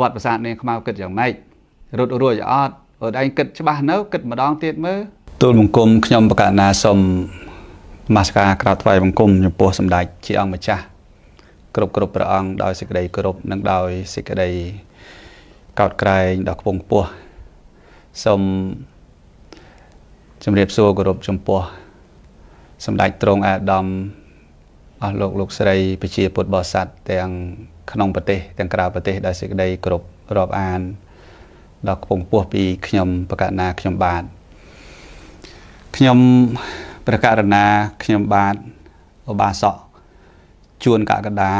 វត្តប្រាសាទនាងខ្មៅគិតយ៉ាងម៉េចរត់រួចអត់អូនឯងគិតច្បាស់នៅគិតម្ដងទៀតមើលទូលបង្គំខ្ញុំបកណាសូមនមស្ការក្រាបថ្វាយបង្គំចំពោះសម្ដេចជាអង្គម្ចាស់គ្រប់ព្រះអង្គដោយសេចក្តីគោរពនិងដោយសេចក្តីកោតក្រែងដ៏ខ្ពង់ខ្ពស់សូមជម្រាបសួរគោរពចំពោះសម្ដេចទ្រង់អាដាមអស់លោកលោកស្រីប្រជាពុទ្ធបរិស័ទទាំងក្នុងប្រទេសទាំងក្រៅប្រទេសដោយសេចក្តីគោរពរាប់អានដ៏ខ្ពង់ខ្ពស់ពីខ្ញុំបកណាខ្ញុំបាទខ្ញុំព្រះករណាខ្ញុំបាទឧបាសកជួនកកដា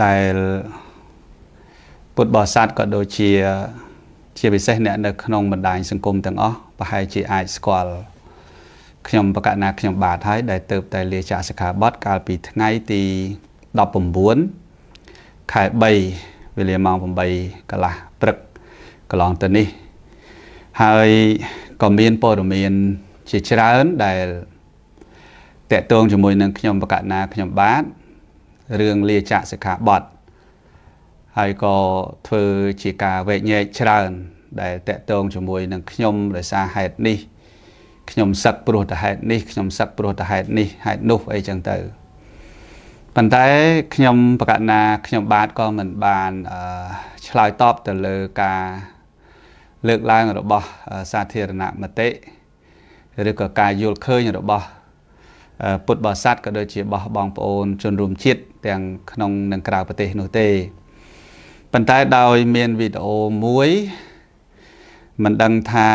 ដែលពុទ្ធបរិស័ទក៏ដូចជាពិសេសអ្នកនៅក្នុងបណ្ដាញសង្គមទាំងអស់ប្រហែលជាអាចស្គាល់ខ្ញុំបកណាខ្ញុំបាទហើយដែលទៅតែលាចាកសិក្ខាបទកាលពីថ្ងៃទី19ខែ3វេលាម៉ោង8កន្លះព្រឹកកន្លងទៅនេះហើយក៏មានព័ត៌មានជាច្រើនដែលតកតងជាមួយនឹងខ្ញុំបកណាខ្ញុំបាទរឿងលាចាកសិក្ខាបទហើយក៏ធ្វើជាការវែកញែកច្រើនដែលតកតងជាមួយនឹងខ្ញុំដោយសារហេតុនេះខ្ញុំសឹកព្រោះតែហេតុនេះខ្ញុំសឹកព្រោះតែហេតុនេះហេតុនោះអីចឹងទៅប៉ុន្តែខ្ញុំបកណាខ្ញុំបាទក៏មិនបានឆ្លើយតបទៅលើការលើកឡើងរបស់សាធារណមតិឬក៏ការយល់ឃើញរបស់ពុទ្ធបរិស័ទក៏ដូចជារបស់បងប្អូនជនរួមជាតិទាំងក្នុងនិងក្រៅប្រទេសនោះទេប៉ុន្តែដោយមានវីដេអូមួយមិនដឹងថា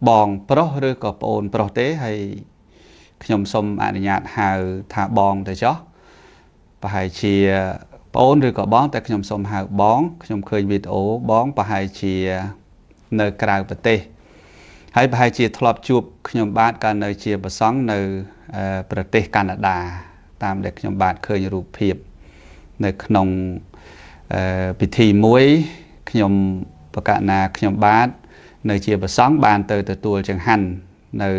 បងប្រុសឬក៏ប្អូនប្រុសទេហើយខ្ញុំសូមអនុញ្ញាតហៅថាបងទៅចុះប្រហែលជាប្អូនឬក៏បងតែខ្ញុំសូមហៅបងខ្ញុំឃើញវីដេអូបងប្រហែលជានៅក្រៅប្រទេសហើយប្រហែលជាធ្លាប់ជួបខ្ញុំបាទកាលនៅជាប្រសង់នៅប្រទេសកាណាដាតាមដែលខ្ញុំបាទឃើញរូបភាពនៅក្នុងពិធីមួយខ្ញុំបកណាខ្ញុំបាទនៅជាប្រសង់បានទៅទទួលចង្ហាន់នៅ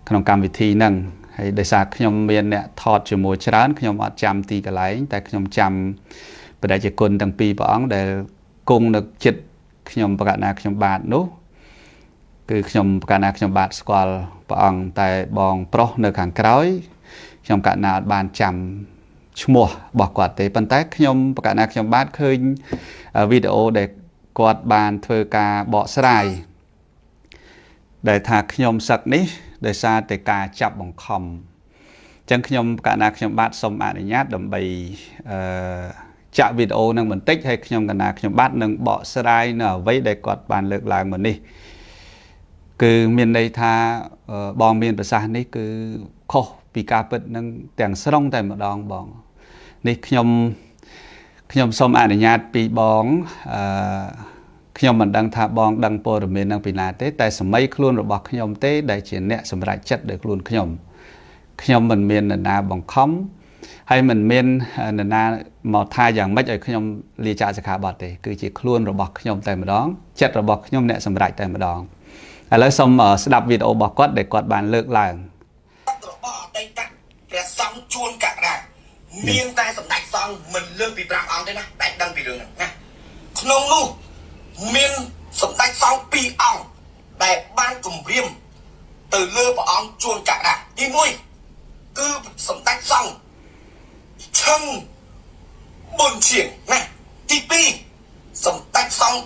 ក្នុងកម្មវិធីហ្នឹងហើយដោយសារខ្ញុំមានអ្នកថតជាមួយច្រើនខ្ញុំអត់ចាំទីកន្លែងតែខ្ញុំចាំព្រះតេជគុណទាំងពីរព្រះអង្គដែលគង់នៅចិត្តខ្ញុំបកណាខ្ញុំបាទនោះគឺខ្ញុំបកណាខ្ញុំបាទស្គាល់ព្រះអង្គតែបងប្រុសនៅខាងក្រោយខ្ញុំកណាអត់បានចាំឈ្មោះរបស់គាត់ទេប៉ុន្តែខ្ញុំបកណាខ្ញុំបាទឃើញវីដេអូដែលគាត់បានធ្វើការបកស្រាយដែលថាខ្ញុំសឹកនេះដោយសារតែការចាប់បង្ខំអញ្ចឹងខ្ញុំកណាខ្ញុំបាទសូមអនុញ្ញាតដើម្បីចាក់វីដេអូនឹងបន្តិចហើយខ្ញុំកណាខ្ញុំបាទនឹងបកស្រាយនៅអ្វីដែលគាត់បានលើកឡើងមកនេះគឺមានន័យថាបងមានប្រសាសន៍នេះគឺខុសពីការពិតនឹងទាំងស្រុងតែម្ដងបងនេះខ្ញុំសូមអនុញ្ញាតពីបងខ្ញុំមិនដឹងថាបងដឹងព័ត៌មាននឹងពីណាទេតែសម័យខ្លួនរបស់ខ្ញុំទេដែលជាអ្នកសម្រេចចិត្តដោយខ្លួនខ្ញុំខ្ញុំមិនមាននរណាបង្ខំហើយមិនមាននរណាមកថាយ៉ាងម៉េចឲ្យខ្ញុំលាចាកសិក្ខាបទទេគឺជាខ្លួនរបស់ខ្ញុំតែម្ដងចិត្តរបស់ខ្ញុំអ្នកសម្រេចតែម្ដងឥឡូវសូមស្ដាប់វីដេអូរបស់គាត់ដែលគាត់បានលើកឡើងរបស់អតីតព្រះសង្ឃជួនកកដាមានតែសម្ដេចសង្ឃមិនលើសពី5អង្គទេណាតែដឹងពីរឿងហ្នឹងណាក្នុងនោះមានសម្ដេចសង្ឃ2អង្គដែលបានគម្រាមទៅលើព្រះអង្គជួនកកដាទី1គឺសម្ដេចសង្ឃឈឹងប៊ុនឈៀងណាទី2សម្ដេចសង្ឃ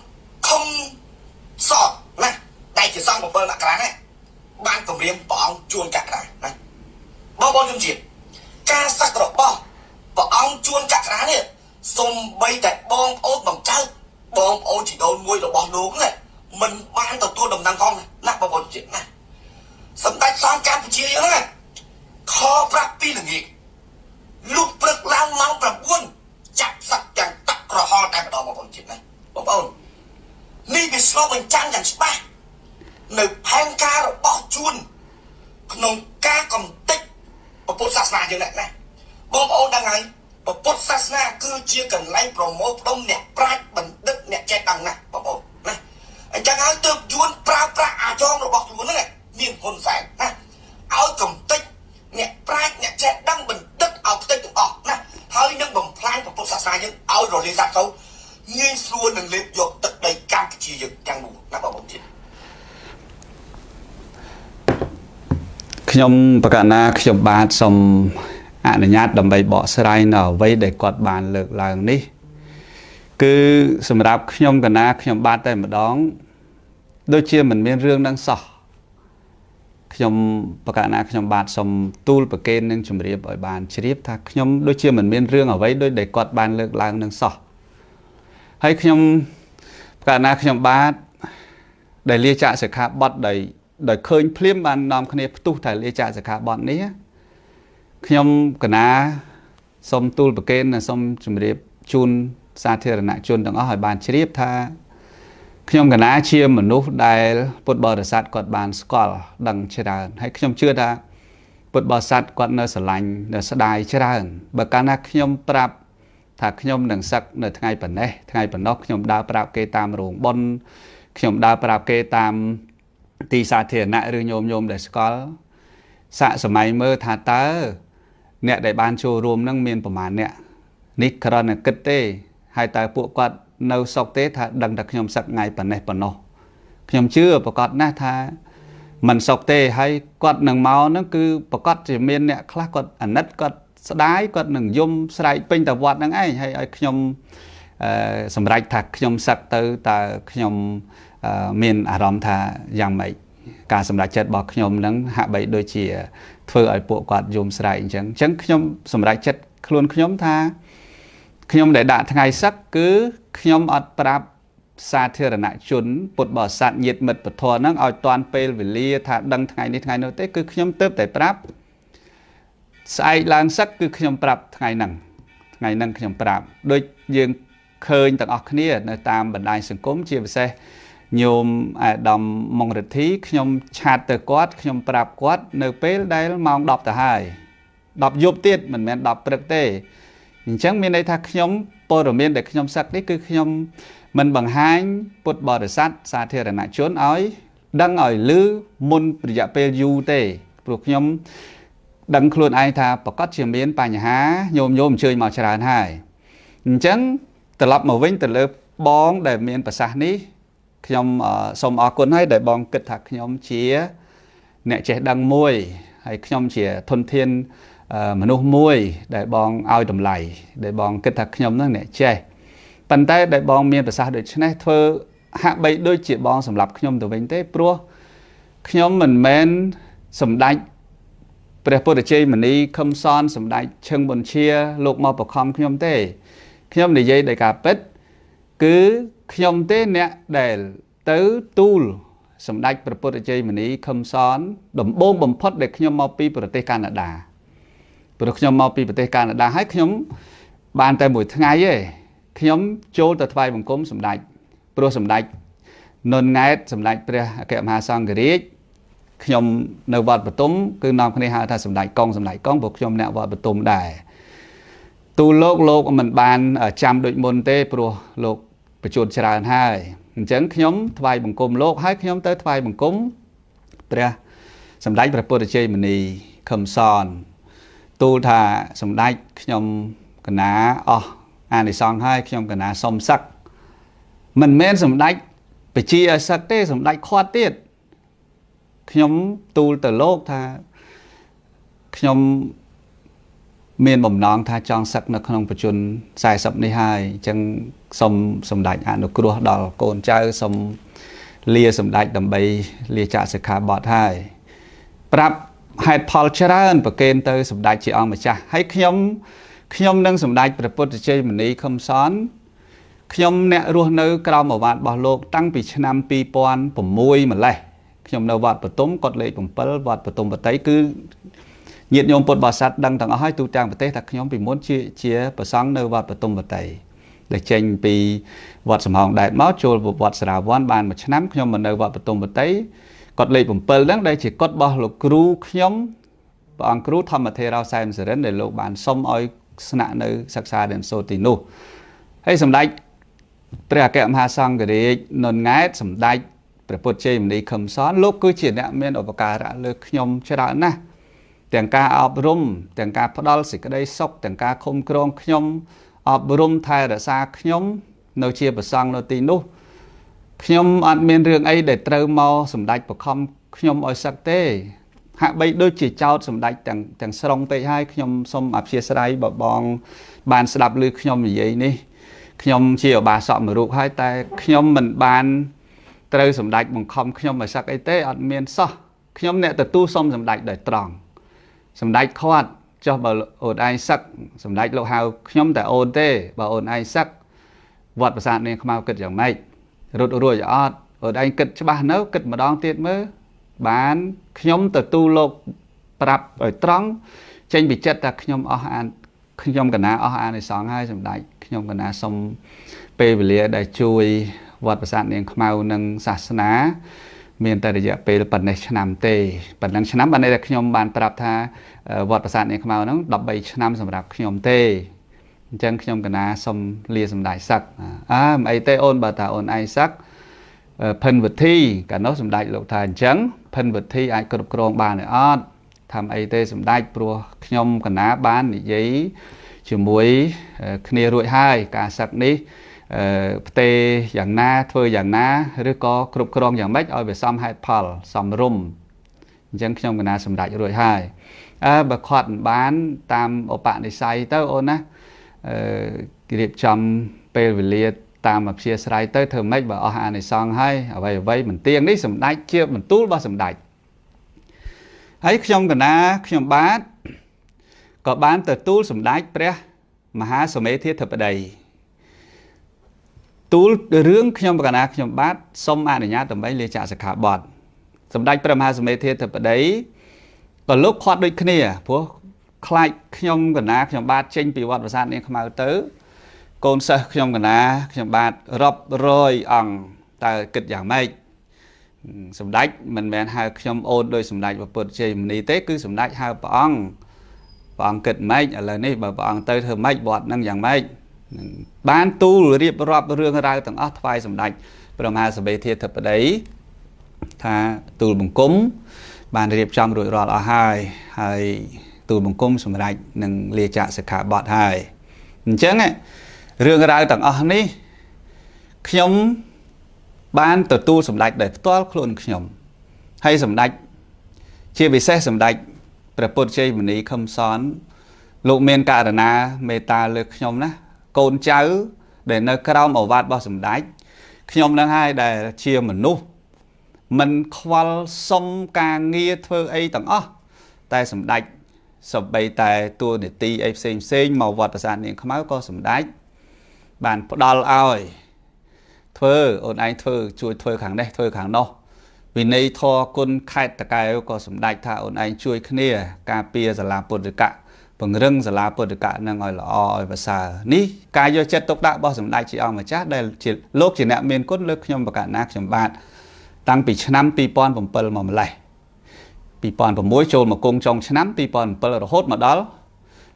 ខំសតណាដែលជាសង្ឃ7មករាណាបានគម្រាមព្រះអង្គជួនកកដាណាបងប្អូនជនជាតិការសឹករបស់ព្រះអង្គជួនកកដានេះសំបីតែបងប្អូនបង្កើតបងប្អូនជីដូនមួយរបស់លោកណាមិនបានទទួលដំណឹងផងណាបងប្អូនជាតិណាសម្ដេចសង្ឃកម្ពុជាយើងណាខប្រាប់ពីល្ងាចលុះព្រឹកឡើងម៉ោង9ចាប់សឹកទាំងតក់ក្រហល់តែម្ដងបងប្អូនជាតិណាបងប្អូននេះវាឆ្លុះបញ្ចាំងយ៉ាងច្បាស់នៅផែនការរបស់ជួនក្នុងការកំទេចពុទ្ធសាសនាយើងណាបងប្អូនដឹងហើយពុទ្ធសាសនាគឺជាកន្លែងប្រមូលផ្ដុំអ្នកប្រាជ្ញបណ្ឌិតអ្នកចេះដឹងណាបងប្អូនណាអញ្ចឹងហើយទើបយួនប្រើប្រាស់អាចងរបស់ខ្លួនហ្នឹងមានហ៊ុនសែនណាឲ្យកំទេចអ្នកប្រាជ្ញអ្នកចេះដឹងបណ្ឌិតឲ្យខ្ទេចទាំងអស់ណាហើយនឹងបំផ្លាញពុទ្ធសាសនាយើងឲ្យរលាយសាបសូន្យ ងាយស្រួលនឹងលេបយកទឹកដីកម្ពុជាយើងទាំងមូលណាបងប្អូនទៀត។ ខ្ញុំប្រកាសណាខ្ញុំបាទសូមអនុញ្ញាតដើម្បីបកស្រាយនៅអ្វីដែលគាត់បានលើកឡើងនេះ គឺសម្រាប់ខ្ញុំកណាខ្ញុំបាទតែម្ដង ដូចជាមិនមានរឿងនឹងសោះ។ ខ្ញុំប្រកាសណាខ្ញុំបាទសូមទូលប្រគេននឹងជម្រាបឲ្យបានជ្រាបថា ខ្ញុំដូចជាមិនមានរឿងអ្វីដូចដែលគាត់បានលើកឡើងនឹងសោះ។ ហើយខ្ញុំប្រកាសណាខ្ញុំបាទដែលលាចាកសិក្ខាបទដោយឃើញភ្លាមបាននាំគ្នាផ្ទុះតែលាចាកសិក្ខាបទនេះ ខ្ញុំកណាសូមទូលប្រគេននិងសូមជម្រាបជូនសាធារណជនទាំងអស់ឲ្យបានជ្រាបថា ខ្ញុំកណាជាមនុស្សដែលពុទ្ធបរិស័ទគាត់បានស្គាល់ដឹងច្រើន ហើយខ្ញុំជឿថាពុទ្ធបរិស័ទគាត់នៅស្រឡាញ់នៅស្ដាយច្រើន។ បើកាលណាខ្ញុំប្រាប់ថាខ្ញុំនឹងសឹកនៅថ្ងៃប៉ុណ្ណេះថ្ងៃប៉ុណ្ណោះ ខ្ញុំដើរប្រាប់គេតាមរោងបុណ្យ ខ្ញុំដើរប្រាប់គេតាមទីសាធារណៈ ឬញោមញោមដែលស្គាល់ សាកសម័យមើលថាតើអ្នកដែលបានចូលរួមនឹងមានប្រមាណអ្នក នេះគ្រាន់តែគិតទេ ហើយតើពួកគាត់នៅសុកទេថាដឹងតែខ្ញុំសឹកថ្ងៃប៉ុណ្ណេះប៉ុណ្ណោះ? ខ្ញុំជឿប្រកាសណាស់ថាមិនសុកទេ។ ហើយគាត់នឹងមកហ្នឹង គឺប្រកាសជាមានអ្នកខ្លះគាត់អាណិត គាត់ស្ដាយ គាត់នឹងយំស្រែកពេញតែវត្តហ្នឹងឯង ហើយឲ្យខ្ញុំអឺសម្រេចថាខ្ញុំសឹកទៅ តើខ្ញុំមានអារម្មណ៍ថាយ៉ាងម៉េច? ការសម្រេចចិត្តរបស់ខ្ញុំនឹងហាក់បីដូចជាធ្វើឲ្យពួកគាត់យំស្រែកអញ្ចឹង។ អញ្ចឹងខ្ញុំសម្រេចចិត្តខ្លួនខ្ញុំថា ខ្ញុំដែលដាក់ថ្ងៃសឹក គឺខ្ញុំអត់ប្រាប់សាធារណជនពុទ្ធបរិស័ទញាតិមិត្តពធហ្នឹងឲ្យតាន់ពេលវេលាថាដឹងថ្ងៃនេះថ្ងៃនោះទេ គឺខ្ញុំទៅតែប្រាប់ស្អែកឡើងសឹក គឺខ្ញុំប្រាប់ថ្ងៃហ្នឹងថ្ងៃហ្នឹងខ្ញុំប្រាប់។ ដូចយើងឃើញទាំងអស់គ្នានៅតាមបណ្ដាញសង្គម ជាពិសេសញោមអាដាមម៉ុងរិទ្ធី ខ្ញុំឆាតទៅគាត់ ខ្ញុំប្រាប់គាត់នៅពេលដែលម៉ោង10ទៅហើយ 10យប់ទៀត មិនមែន10ព្រឹកទេ។ អញ្ចឹងមានន័យថាខ្ញុំព័ត៌មានដែលខ្ញុំសឹកនេះ គឺខ្ញុំមិនបង្ហាញពុទ្ធបរិស័ទសាធារណជនឲ្យដឹងឲ្យឮមុនរយៈពេលយូរទេ ព្រោះខ្ញុំដឹងខ្លួនឯងថាប្រកាសជាមានបញ្ហាញោមញោមអញ្ជើញមកច្រើនហើយ។ អញ្ចឹងត្រឡប់មកវិញទៅលើបងដែលមានប្រសាសន៍នេះ ខ្ញុំសូមអរគុណហើយដែលបងគិតថាខ្ញុំជាអ្នកចេះដឹងមួយ ហើយខ្ញុំជាធនធានមនុស្សមួយដែលបងឲ្យតម្លៃ ដែលបងគិតថាខ្ញុំនឹងអ្នកចេះ។ ប៉ុន្តែដែលបងមានប្រសាសន៍ដូចនេះ ធ្វើហាក់បីដូចជាបងសម្រាប់ខ្ញុំទៅវិញទេ ព្រោះខ្ញុំមិនមែនសម្ដេចព្រះពុទ្ធជ័យមនីខឹមសន សម្ដេចឈឹងប៊ុនជាលោកមកបខំខ្ញុំទេ។ ខ្ញុំនិយាយដោយការពិត គឺខ្ញុំទេអ្នកដែលទៅទូលសម្ដេចព្រះពុទ្ធជ័យមនីខឹមសនដំបូងបំផុត ដែលខ្ញុំមកពីប្រទេសកាណាដា ព្រោះខ្ញុំមកពីប្រទេសកាណាដា ហើយខ្ញុំបានតែមួយថ្ងៃទេ ខ្ញុំចូលទៅថ្វាយបង្គំសម្ដេច ព្រោះសម្ដេចនុនង៉ែត សម្ដេចព្រះអគ្គមហាសង្ឃរាជ ខ្ញុំនៅវត្តបទុមគឺនាំគ្នាហៅថាសម្ដេចកុង សម្ដេចកុង ព្រោះខ្ញុំអ្នកវត្តបទុមដែរ។ ទូលោកលោកមិនបានចាំដូចមុនទេ ព្រោះលោកបញ្ជូនច្រើនហើយ។ អញ្ចឹងខ្ញុំថ្វាយបង្គំលោក ហើយខ្ញុំទៅថ្វាយបង្គំព្រះសម្ដេចព្រះពុទ្ធជ័យមនីខឹមសន ទូលថាសម្ដេច ខ្ញុំកណាអស់អានិសង្ឃហើយ ខ្ញុំកណាសុំសឹក។ មិនមែនសម្ដេចបជាឲ្យសឹកទេ សម្ដេចខាត់ទៀត។ ខ្ញុំទូលទៅលោកថា ខ្ញុំមានបំណងថាចង់សឹកនៅក្នុងបជន40នេះហើយ អញ្ចឹងសូមសម្ដេចអនុគ្រោះដល់កូនចៅ សូមលាសម្ដេចដើម្បីលាចាកសិក្ខាបទ ហើយប្រាប់ហេតុផលច្រើនប្រកេនទៅសម្ដេចជាអង្គម្ចាស់។ ហើយខ្ញុំនឹងសម្ដេចព្រះពុទ្ធជ័យមនីខឹមសន ខ្ញុំអ្នករស់នៅក្រោមអាវាតរបស់លោកតាំងពីឆ្នាំ2006ម្លេះ។ ខ្ញុំនៅវត្តបទុម គាត់លេខ7 វត្តបទុមបតី គឺញាតិញោមពុទ្ធបរិស័ទដឹងទាំងអស់ហើយទូទាំងប្រទេសថា ខ្ញុំពីមុនជាប្រសង់នៅវត្តបទុមបតី ដែលចេញពីវត្តសំហងដែតមកចូលវត្តសារាវ័នបានមួយឆ្នាំ ខ្ញុំមកនៅវត្តបទុមបតី គាត់លេខ7ហ្នឹង ដែលជាកុដរបស់លោកគ្រូខ្ញុំ ព្រះអង្គគ្រូធម្មថេរោសែមសរិន ដែលលោកបានសុំឲ្យស្នាក់នៅសិក្សារៀនសូត្រទីនោះ។ ហើយសម្ដេចព្រះអគ្គមហាសង្ឃរាជនុនង៉ែត សម្ដេចព្រះពុទ្ធជ័យមនីខឹមសន លោកគឺជាអ្នកមានឧបការៈលើខ្ញុំច្រើនណាស់ ទាំងការអប់រំ ទាំងការផ្ដល់សេចក្តីសុខ ទាំងការឃុំក្រងខ្ញុំ អប់រំថែរក្សាខ្ញុំ នៅជាប្រសង់នៅទីនោះខ្ញុំអត់មានរឿងអីដែលត្រូវមកសម្ដេចបខំខ្ញុំឲ្យសឹកទេហាក់បីដូចជាចោតសម្ដេចទាំងស្រុងពេកហើយខ្ញុំសូមអព្យាស្រ័យបើបងបានស្ដាប់ឮខ្ញុំនិយាយនេះខ្ញុំជាឧបាសកមួយរូបហើយតែខ្ញុំមិនបានត្រូវសម្ដេចបង្ខំខ្ញុំឲ្យសឹកអីទេអត់មានសោះខ្ញុំអ្នកទទួលសុំសម្ដេចដោយត្រង់សម្ដេចខាត់ចុះបើអូនឯងសឹកសម្ដេចលោកហៅខ្ញុំតែអូនទេបើអូនឯងសឹកវត្តប្រាសាទនាងខ្មៅគិតយ៉ាងម៉េចរត់រួចអត់អូនឯងគិតច្បាស់នៅគិតម្ដងទៀតមើលបានខ្ញុំទទួលលោកប្រាប់ឲ្យត្រង់ចេញពីចិត្តថាខ្ញុំអស់អានខ្ញុំកណាអស់អានិសង្សហើយសម្ដេចខ្ញុំកណាសុំពេលវេលាដែលជួយវត្តប្រាសាទនាងខ្មៅនិងសាសនាមានតែរយៈពេលប៉ុណ្ណេះឆ្នាំទេប៉ុណ្ណឹងឆ្នាំបានន័យថាខ្ញុំបានប្រាប់ថាវត្តប្រាសាទនាងខ្មៅហ្នឹង13ឆ្នាំសម្រាប់ខ្ញុំទេអញ្ចឹងខ្ញុំកណាសុំលាសម្ដេចសឹកអើមិនអីទេអូនបើថាអូនឯងសឹកភិនវិធីកាលនោះសម្ដេចលោកថាអញ្ចឹងភិនវិធីអាចគ្រប់គ្រងបានទេអត់ធ្វើអីទេសម្ដេចព្រោះខ្ញុំកណាបាននិយាយជាមួយគ្នារួចហើយការសឹកនេះផ្ទេយ៉ាងណាធ្វើយ៉ាងណាឬក៏គ្រប់គ្រងយ៉ាងម៉េចឲ្យវាសមហេតុផលសមរម្យអញ្ចឹងខ្ញុំកណាសម្ដេចរួចហើយអើបើខាត់មិនបានតាមឧបនិស្ស័យទៅអូនណារៀបចំពេលវេលាតាមអព្យាស្រ័យទៅធ្វើម៉េចបើអស់អានិសង្សហើយអ្វីអ្វីមិនទៀងនេះសម្ដេចជាបន្ទូលរបស់សម្ដេចហើយខ្ញុំកណាខ្ញុំបាទក៏បានទទួលសម្ដេចព្រះមហាសមេធាធិបតីទូលរឿងខ្ញុំកណាខ្ញុំបាទសូមអនុញ្ញាតដើម្បីលាចាកសិក្ខាបទសម្ដេចព្រះមហាសមេធាធិបតីក៏លោកខាត់ដូចគ្នាព្រោះខ្លាចខ្ញុំកណាខ្ញុំបាទចេញពីវត្តប្រាសាទនាងខ្មៅទៅកូនសិស្សខ្ញុំកណាខ្ញុំបាទរាប់រយអង្គតើគិតយ៉ាងម៉េចសម្ដេចមិនមែនហៅខ្ញុំអូនដោយសម្ដេចព្រះពុទ្ធជ័យមុនីទេគឺសម្ដេចហៅព្រះអង្គព្រះអង្គគិតម៉េចឥឡូវនេះបើព្រះអង្គទៅធ្វើម៉េចវត្តនឹងយ៉ាងម៉េចបានទូលរៀបរាប់រឿងរ៉ាវទាំងអស់ថ្វាយសម្ដេចព្រះមហាសមេធាធិបតីថាទូលបង្គំបានរៀបចំរួចរាល់អស់ហើយហើយទូលបង្គំសម្រេចនឹងលាចាកសិក្ខាបទហើយអញ្ចឹងរឿងរ៉ាវទាំងអស់នេះខ្ញុំបានទទួលសម្ដេចដោយផ្ទាល់ខ្លួនខ្ញុំហើយសម្ដេចជាពិសេសសម្ដេចព្រះពុទ្ធជ័យមុនីខឹមសនលោកមានករណាមេត្តាលើខ្ញុំណាកូនចៅដែលនៅក្រោមឱវាទរបស់សម្ដេចខ្ញុំនឹងហើយដែលជាមនុស្សមិនខ្វល់សុំការងារធ្វើអីទាំងអស់តែសម្ដេចសូម្បីតែតួនាទីអីផ្សេងផ្សេងមកវត្តប្រាសាទនាងខ្មៅក៏សម្ដេចបានផ្ដល់ឲ្យធ្វើអូនឯងធ្វើជួយធ្វើខាងនេះធ្វើខាងនោះវិន័យធម៌គុណខេត្តតកែវក៏សម្ដេចថាអូនឯងជួយគ្នាការពារសាលាពុទ្ធិកៈពង្រឹងសាលាពុទ្ធិកៈនឹងឲ្យល្អឲ្យប្រសើរនេះការយកចិត្តទុកដាក់របស់សម្ដេចជាអង្គម្ចាស់ដែលជាលោកជាអ្នកមានគុណលើខ្ញុំបកណាខ្ញុំបាទតាំងពីឆ្នាំ2007មកម្លេះ2006ចូលមកគង់ចុងឆ្នាំ2007រហូតមកដល់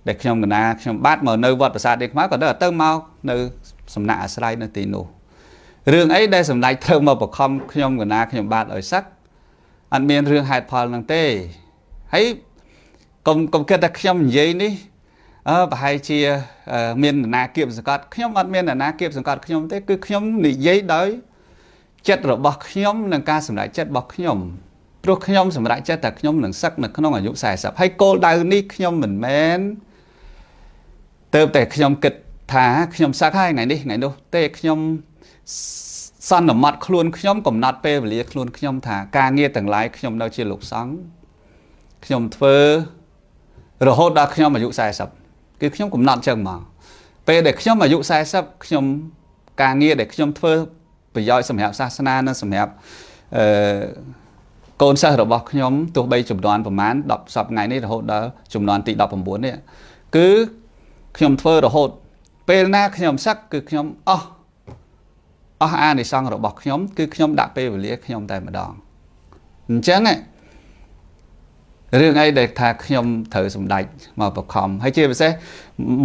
ដែលខ្ញុំកណាខ្ញុំបាទមកនៅវត្តប្រាសាទនាងខ្មៅក៏ទៅមកនៅសំណាក់អាស្រ័យនៅទីនោះរឿងអីដែលសម្ដេចត្រូវមកបខំខ្ញុំកណាខ្ញុំបាទឲ្យសឹកអត់មានរឿងហេតុផលនឹងទេហើយកុំគិតថាខ្ញុំនិយាយនេះប្រហែលជាមាននរណាគៀបសង្កត់ខ្ញុំអត់មាននរណាគៀបសង្កត់ខ្ញុំទេគឺខ្ញុំនិយាយដោយចិត្តរបស់ខ្ញុំនិងការសម្រេចចិត្តរបស់ខ្ញុំព្រោះខ្ញុំសម្រេចចិត្តថាខ្ញុំនឹងសឹកនៅក្នុងអាយុ40ហើយគោលដៅនេះខ្ញុំមិនមែនទៅតែខ្ញុំគិតថាខ្ញុំសឹកហើយថ្ងៃនេះថ្ងៃនោះទេខ្ញុំសន្មត់ខ្លួនខ្ញុំកំណត់ពេលវេលាខ្លួនខ្ញុំថាការងារទាំងឡាយខ្ញុំនៅជាលោកសង្ឃខ្ញុំធ្វើរហូតដល់ខ្ញុំអាយុ40គឺខ្ញុំកំណត់ចឹងមកពេលដែលខ្ញុំអាយុ40ខ្ញុំការងារដែលខ្ញុំធ្វើប្រយោជន៍សម្រាប់សាសនានិងសម្រាប់កូនសិស្សរបស់ខ្ញុំទោះបីចំនួនប្រមាណ10សប្តាហ៍ថ្ងៃនេះរហូតដល់ចំនួនទី19នេះគឺខ្ញុំធ្វើរហូតពេលណាខ្ញុំសឹកគឺខ្ញុំអស់អានិសង្សរបស់ខ្ញុំគឺខ្ញុំដាក់ពេលវេលាខ្ញុំតែម្ដងអញ្ចឹងរឿងអីដែលថាខ្ញុំត្រូវសម្ដេចមកបខំហើយជាពិសេស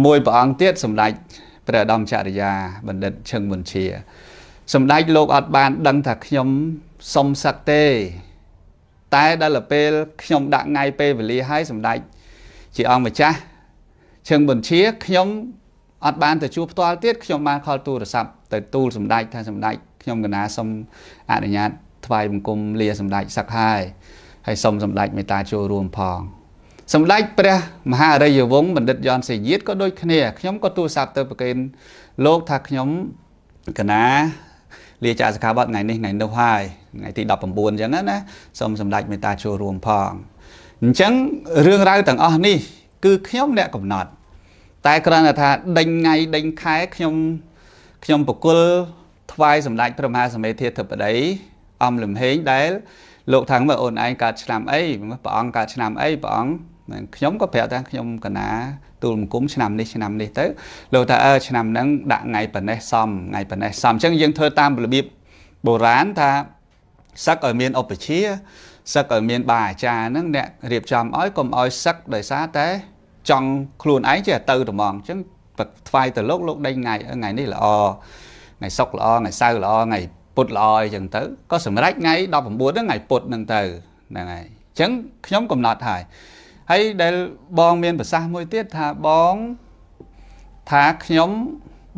មួយព្រះអង្គទៀតសម្ដេចព្រះឧត្តមចរិយាបណ្ឌិតឈឹងប៊ុនជាសម្ដេចលោកអត់បានដឹងថាខ្ញុំសុំសឹកទេតែដល់ពេលខ្ញុំដាក់ថ្ងៃពេលវេលាឲ្យសម្ដេចជាអង្គម្ចាស់ឈឹងប៊ុនជាខ្ញុំ អត់បានទៅជួបផ្ទាល់ទៀតខ្ញុំបានខលទូរស័ព្ទទៅទូលសម្ដេចថាសម្ដេចខ្ញុំកណាសូមអនុញ្ញាតថ្វាយបង្គំលាសម្ដេចសឹកហើយហើយសូមសម្ដេចមេត្តាចូលរួមផងសម្ដេចព្រះមហាអរិយវង្សបណ្ឌិតយ៉នសេយាតក៏ដូចគ្នាខ្ញុំក៏ទូរស័ព្ទទៅប្រគេនលោកថាខ្ញុំកណាលាចាកសិក្ខាបទថ្ងៃនេះថ្ងៃនោះហើយថ្ងៃទី19អញ្ចឹងណាសូមសម្ដេចមេត្តាចូលរួមផងអញ្ចឹងរឿងរ៉ាវទាំងអស់នេះគឺខ្ញុំអ្នកកំណត់តែគ្រាន់តែថាដេញថ្ងៃដេញខែខ្ញុំប្រគល់ថ្វាយសម្ដេចព្រះមហាសមេធាធិបតីអំលំហេងដែលលោកថាមើលអូនឯងកើតឆ្នាំអីព្រះអង្គកើតឆ្នាំអីព្រះអង្គខ្ញុំក៏ប្រាប់ថាខ្ញុំកណាទូលបង្គំឆ្នាំនេះឆ្នាំនេះទៅលោកថាឆ្នាំហ្នឹងដាក់ថ្ងៃប៉ុណ្ណេះសមថ្ងៃប៉ុណ្ណេះសមអញ្ចឹងយើងធ្វើតាមរបៀបបុរាណថាសឹកឲ្យមានឧបជាសឹកឲ្យមានបាអាចារ្យហ្នឹងអ្នករៀបចំឲ្យកុំឲ្យសឹកដោយសារតែចង់ខ្លួនឯងចេះទៅត្មងអញ្ចឹងថ្វាយទៅលោកលោកដេញថ្ងៃថ្ងៃនេះល្អថ្ងៃសុក្រល្អថ្ងៃសៅរ៍ល្អថ្ងៃពុធល្អអីចឹងទៅក៏សម្រេចថ្ងៃ19ហ្នឹងថ្ងៃពុធហ្នឹងទៅហ្នឹងហើយអញ្ចឹងខ្ញុំកំណត់ហើយហើយដែលបងមានប្រសាសន៍មួយទៀតថាបងថាខ្ញុំ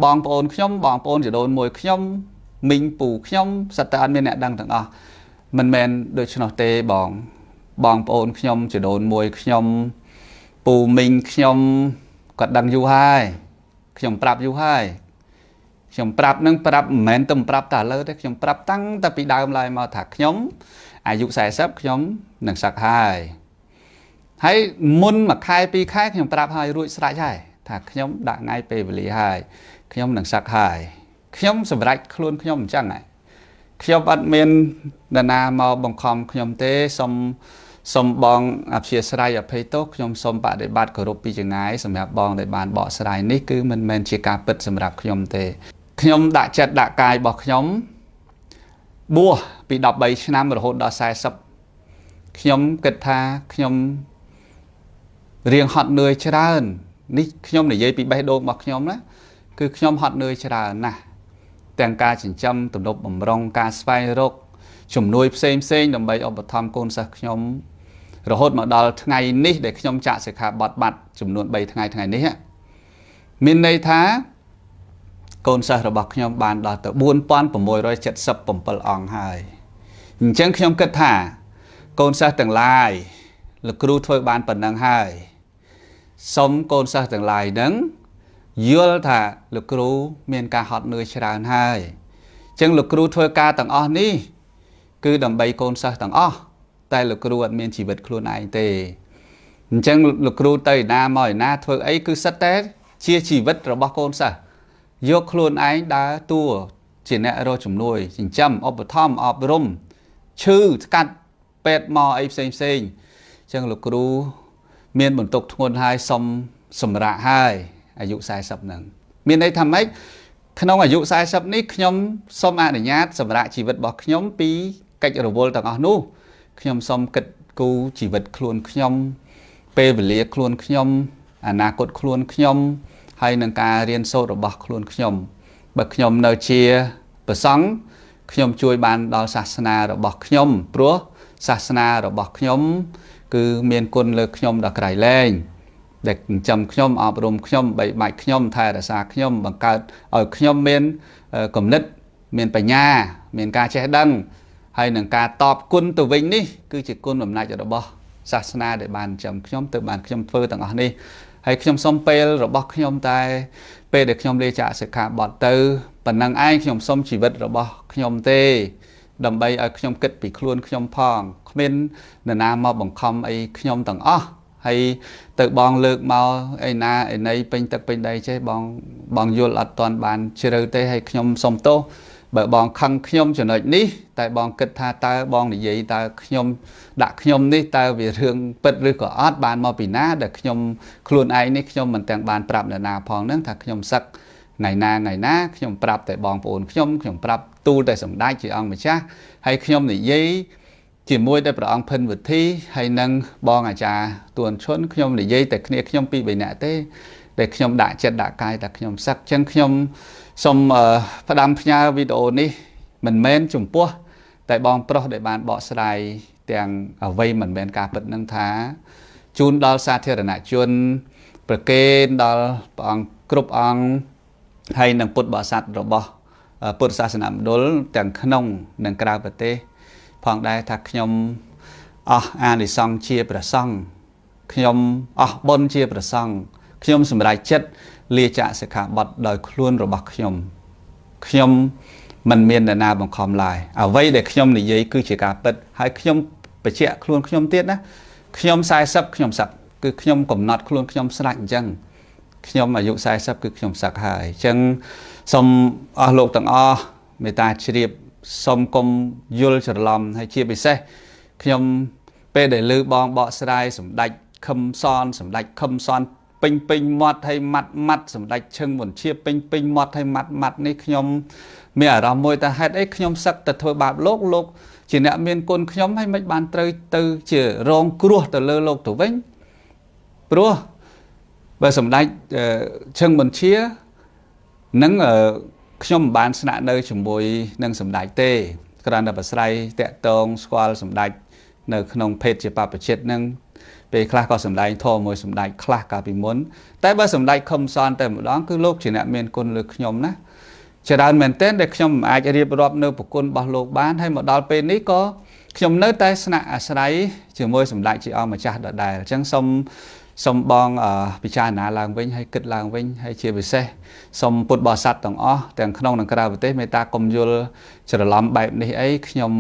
បងប្អូនខ្ញុំបងប្អូនជីដូនមួយខ្ញុំមីងពូខ្ញុំសិតតែអត់មានអ្នកដឹងទាំងអស់មិនមែនដូច្នោះទេបងបងប្អូនខ្ញុំជីដូនមួយខ្ញុំពូមីងខ្ញុំគាត់ដឹងយូរហើយខ្ញុំប្រាប់យូរហើយខ្ញុំប្រាប់នឹងប្រាប់មិនមែនទៅប្រាប់តែឥឡូវទេខ្ញុំប្រាប់តាំងតែពីដើមឡើយមកថាខ្ញុំអាយុ40ខ្ញុំនឹងសឹកហើយហើយមុនមួយខែពីរខែខ្ញុំប្រាប់ហើយរួចស្រេចហើយថាខ្ញុំដាក់ថ្ងៃពេលវេលាហើយខ្ញុំនឹងសឹកហើយខ្ញុំសម្រេចខ្លួនខ្ញុំអញ្ចឹងហើយខ្ញុំអត់មាននរណាមកបង្ខំខ្ញុំទេសូមបងអព្យាស្រ័យអភ័យទោសខ្ញុំសូមបដិបត្តិគោរពពីចងាយសម្រាប់បងដែលបានបកស្រាយនេះគឺមិនមែនជាការពិតសម្រាប់ខ្ញុំទេខ្ញុំដាក់ចិត្តដាក់កាយរបស់ខ្ញុំបួសពី13ឆ្នាំរហូតដល់40ខ្ញុំគិតថាខ្ញុំរៀងហត់នឿយច្រើននេះខ្ញុំនិយាយពីបេះដូងរបស់ខ្ញុំណាគឺខ្ញុំហត់នឿយច្រើនណាស់ទាំងការចិញ្ចឹមទំនប់បំរុងការស្វែងរកជំនួយផ្សេងផ្សេងដើម្បីឧបត្ថម្ភកូនសិស្សខ្ញុំរហូតមកដល់ថ្ងៃនេះដែលខ្ញុំចាក់សិក្ខាបទបាត់ចំនួន3ថ្ងៃថ្ងៃនេះមានន័យថាកូនសិស្សរបស់ខ្ញុំបានដល់ទៅ4677អង្គហើយអញ្ចឹងខ្ញុំគិតថាកូនសិស្សទាំងឡាយលោកគ្រូធ្វើបានប៉ុណ្ណឹងហើយសូមកូនសិស្សទាំងឡាយនឹងយល់ថាលោកគ្រូមានការហត់នឿយច្រើនហើយអញ្ចឹងលោកគ្រូធ្វើការទាំងអស់នេះគឺដើម្បីកូនសិស្សទាំងអស់តែលោកគ្រូអត់មានជីវិតខ្លួនឯងទេអញ្ចឹងលោកគ្រូទៅឯណាមកឯណាធ្វើអីគឺសិតតែជាជីវិតរបស់កូនសិស្សយកខ្លួនឯងដើរតួជាអ្នករកជំនួយចិញ្ចឹមឧបត្ថម្ភអប់រំឈឺស្កាត់ពេទ្យមកអីផ្សេងផ្សេងអញ្ចឹងលោកគ្រូមានបន្ទុកធ្ងន់ហើយសុំសម្រាកហើយអាយុ40ហ្នឹងមានន័យថាម៉េចក្នុងអាយុ40នេះខ្ញុំសូមអនុញ្ញាតសម្រាកជីវិតរបស់ខ្ញុំពីកិច្ចរវល់ទាំងអស់នោះខ្ញុំសូមគិតគូរជីវិតខ្លួនខ្ញុំពេលវេលាខ្លួនខ្ញុំអនាគតខ្លួនខ្ញុំហើយនឹងការរៀនសូត្ររបស់ខ្លួនខ្ញុំបើខ្ញុំនៅជាព្រះសង្ឃខ្ញុំជួយបានដល់សាសនារបស់ខ្ញុំព្រោះសាសនារបស់ខ្ញុំគឺមានគុណលើខ្ញុំដល់ក្រៃលែងដែលចិញ្ចឹមខ្ញុំអប់រំខ្ញុំបីបាច់ខ្ញុំថែរក្សាខ្ញុំបង្កើតឲ្យខ្ញុំមានគំនិតមានបញ្ញាមានការចេះដឹងហើយនឹងការតបគុណទៅវិញនេះគឺជាគុណបំណាច់របស់សាសនាដែលបានចិញ្ចឹមខ្ញុំទៅបានខ្ញុំធ្វើទាំងអស់នេះហើយខ្ញុំសូមពេលរបស់ខ្ញុំតែពេលដែលខ្ញុំលាចាកសិក្ខាបទទៅប៉ុណ្ណឹងឯងខ្ញុំសូមជីវិតរបស់ខ្ញុំទេដើម្បីឲ្យខ្ញុំគិតពីខ្លួនខ្ញុំផងគ្មាននរណាមកបង្ខំអីខ្ញុំទាំងអស់ហើយទៅបងលើកមកឯណាឯណីពេញទឹកពេញដីចេះបងយល់អត់ទាន់បានជ្រៅទេហើយខ្ញុំសូមទោសបើបងខឹងខ្ញុំចំណុចនេះតែបងគិតថាតើបងនិយាយតើខ្ញុំដាក់ខ្ញុំនេះតើវារឿងពិតឬក៏អត់បានមកពីណាដែលខ្ញុំខ្លួនឯងនេះខ្ញុំមិនទាំងបានប្រាប់នរណាផងហ្នឹងថាខ្ញុំសឹកថ្ងៃណាថ្ងៃណាខ្ញុំប្រាប់តែបងប្អូនខ្ញុំខ្ញុំប្រាប់ទូលតែសម្ដេចជាអង្គម្ចាស់ហើយខ្ញុំនិយាយជាមួយតែព្រះអង្គភិនវិធីហើយនឹងបងអាចារ្យទួនឈុនខ្ញុំនិយាយតែគ្នាខ្ញុំពីរបីនាក់ទេដែលខ្ញុំដាក់ចិត្តដាក់កាយតែខ្ញុំសឹកអញ្ចឹងខ្ញុំសូមផ្ដាំផ្ញើវីដេអូនេះមិនមែនចំពោះតែបងប្រុសដែលបានបកស្រាយទាំងអ្វីមិនមែនការពិតនឹងថាជូនដល់សាធារណជនប្រគេនដល់ព្រះអង្គ គ្រប់អង្គហើយនិងពុទ្ធបរិស័ទរបស់ពុទ្ធសាសនមណ្ឌលទាំងក្នុងនិងក្រៅប្រទេសផងដែរថាខ្ញុំអស់អានិសង្សជាព្រះសង្ឃខ្ញុំអស់បុណ្យជាព្រះសង្ឃខ្ញុំសម្រេចចិត្តលាចាកសិក្ខាបទដោយខ្លួនរបស់ខ្ញុំខ្ញុំមិនមាននរណាបង្ខំឡើយអ្វីដែលខ្ញុំនិយាយគឺជាការពិតហើយខ្ញុំបញ្ជាក់ខ្លួនខ្ញុំទៀតណាខ្ញុំ40ខ្ញុំសឹកគឺខ្ញុំកំណត់ខ្លួនខ្ញុំស្រេចអញ្ចឹងខ្ញុំអាយុ40គឺខ្ញុំសឹកហើយអញ្ចឹងសូមអស់លោកទាំងអស់មេត្តាជ្រាបសូមកុំយល់ច្រឡំហើយជាពិសេសខ្ញុំពេលដែលឮបងបកស្រាយសម្ដេចខឹមសនសម្ដេចខឹមសនពេញពេញមាត់ហើយម៉ាត់ម៉ាត់សម្ដេចឈឹងវុនជាពេញពេញមាត់ហើយម៉ាត់ម៉ាត់នេះខ្ញុំមានអារម្មណ៍មួយថាហេតុអីខ្ញុំសឹកទៅធ្វើបាបលោកលោកជាអ្នកមានគុណខ្ញុំហើយមិនបានត្រូវទៅជារងគ្រោះទៅលើលោកទៅវិញព្រោះបើសម្ដេចឈឹងវុនជានឹងខ្ញុំមិនបានស្នាក់នៅជាមួយនឹងសម្ដេចទេគ្រាន់តែប្រស្រ័យតាក់ទងស្គាល់សម្ដេចនៅក្នុងភេទជាបព្វជិតនឹងពេលខ្លះក៏សម្ដែងធម៌មួយសម្ដេចខ្លះកាលពីមុនតែបើសម្ដេចខឹមសនតែម្ដងគឺលោកជាអ្នកមានគុណលើខ្ញុំណាច្រើនមែនទែនដែលខ្ញុំមិនអាចរៀបរាប់នៅប្រគុណរបស់លោកបានហើយមកដល់ពេលនេះក៏ខ្ញុំនៅតែស្នាក់អាស្រ័យជាមួយសម្ដេចជាអង្គម្ចាស់ដដែលអញ្ចឹងសូមបងពិចារណាឡើងវិញហើយគិតឡើងវិញហើយជាពិសេសសូមពុទ្ធបរិស័ទទាំងអស់ទាំងក្នុងនិងក្រៅប្រទេសមេត្តាកុំយល់ច្រឡំបែបនេះអីខ្ញុំ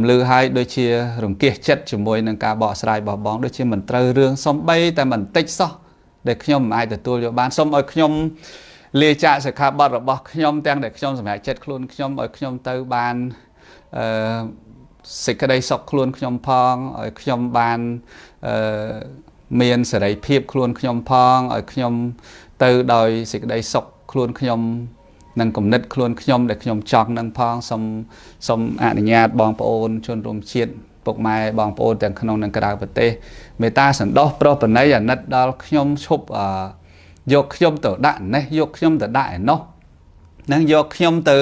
ឮហើយដូចជារង្គៀសចិត្តជាមួយនឹងការបកស្រាយរបស់បងដូចជាមិនត្រូវរឿងសំបីតែបន្តិចសោះដែលខ្ញុំមិនអាចទទួលយកបានសូមឲ្យខ្ញុំលាចាកសិក្ខាបទរបស់ខ្ញុំទាំងដែលខ្ញុំសម្រេចចិត្តខ្លួនខ្ញុំឲ្យខ្ញុំទៅបានអឺសេចក្តីសុខខ្លួនខ្ញុំផងឲ្យខ្ញុំបានអឺមានសេរីភាពខ្លួនខ្ញុំផងឲ្យខ្ញុំទៅដោយសេចក្តីសុខខ្លួនខ្ញុំនិងគំនិតខ្លួនខ្ញុំដែលខ្ញុំចង់នឹងផងសូមអនុញ្ញាតបងប្អូនជនរួមជាតិពុកម៉ែបងប្អូនទាំងក្នុងនិងក្រៅប្រទេសមេត្តាសន្តោសប្រុសប្រណីអាណិតដល់ខ្ញុំឈប់យកខ្ញុំទៅដាក់នេះយកខ្ញុំទៅដាក់ឯនោះនឹងយកខ្ញុំទៅ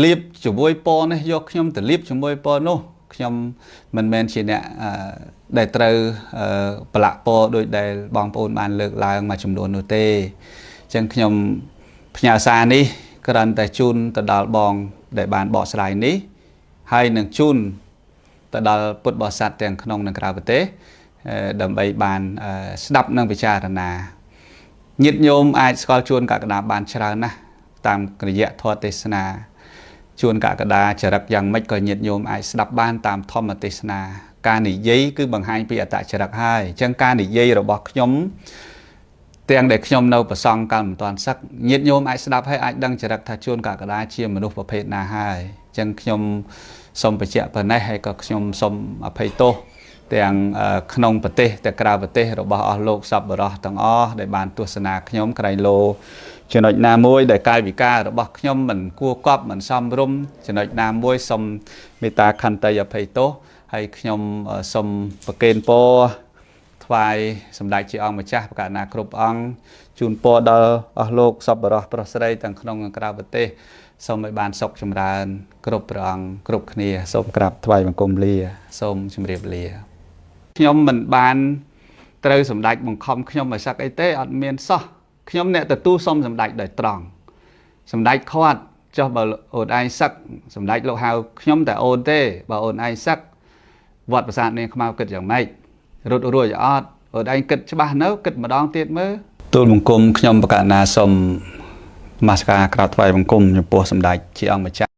លៀបជាមួយពណ៌នេះយកខ្ញុំទៅលៀបជាមួយពណ៌នោះខ្ញុំមិនមែនជាអ្នកដែលត្រូវប្រឡាក់ពណ៌ដោយដែលបងប្អូនបានលើកឡើងមួយចំនួននោះទេអញ្ចឹងខ្ញុំផ្ញើសារនេះគ្រាន់តែជូនទៅដល់បងដែលបានបកស្រាយនេះហើយនឹងជូនទៅដល់ពុទ្ធបរិស័ទទាំងក្នុងនិងក្រៅប្រទេសដើម្បីបានស្ដាប់និងពិចារណាញាតិញោមអាចស្គាល់ជួនកក្កដាបានច្រើនណាស់តាមរយៈធម៌ទេសនាជួនកក្កដាចរិតយ៉ាងម៉េចក៏ញាតិញោមអាចស្ដាប់បានតាមធម្មទេសនាការនិយាយគឺបង្ហាញពីអត្តចរិតហើយអញ្ចឹងការនិយាយរបស់ខ្ញុំទាំងដែលខ្ញុំនៅប្រសង់កាលមិនទាន់សឹកញាតិញោមអាចស្ដាប់ហើយអាចដឹងចរិតថាជួនកក្កដាជាមនុស្សប្រភេទណាហើយអញ្ចឹងខ្ញុំសូមបញ្ជាក់ប៉ុណ្ណេះហើយក៏ខ្ញុំសូមអភ័យទោសទាំងក្នុងប្រទេសទាំងក្រៅប្រទេសរបស់អស់លោកសប្បុរសទាំងអស់ដែលបានទស្សនាខ្ញុំក្រែងលោចំណុចណាមួយដែលកាយវិការរបស់ខ្ញុំមិនគួរកប់មិនសមរម្យចំណុចណាមួយសូមមេត្តាខន្តីអភ័យទោសហើយខ្ញុំសូមប្រគេនពរថ្វាយសម្ដេចជាអង្គម្ចាស់ប្រកាសណាគ្រប់អង្គជូនពរដល់អស់លោកសប្បុរសប្រុសស្រីទាំងក្នុងនិងក្រៅប្រទេសសូមឲ្យបានសុខចម្រើនគ្រប់ព្រះអង្គគ្រប់គ្នាសូមក្រាបថ្វាយបង្គំលាសូមជម្រាបលាខ្ញុំមិនបានត្រូវសម្ដេចបង្ខំខ្ញុំឲ្យសឹកអីទេអត់មានសោះខ្ញុំអ្នកទទួលសុំសម្ដេចដោយត្រង់សម្ដេចខាត់ចុះបើអូនឯងសឹកសម្ដេចលោកហៅខ្ញុំតែអូនទេបើអូនឯងសឹកវត្តប្រាសាទនាងខ្មៅគិតយ៉ាងម៉េចរត់រួចអត់អូនឯងគិតច្បាស់នៅគិតម្ដងទៀតមើលទូលបង្គំខ្ញុំបកណាសូមនមស្ការក្រាបថ្វាយបង្គំចំពោះសម្ដេចជាអង្គម្ចាស់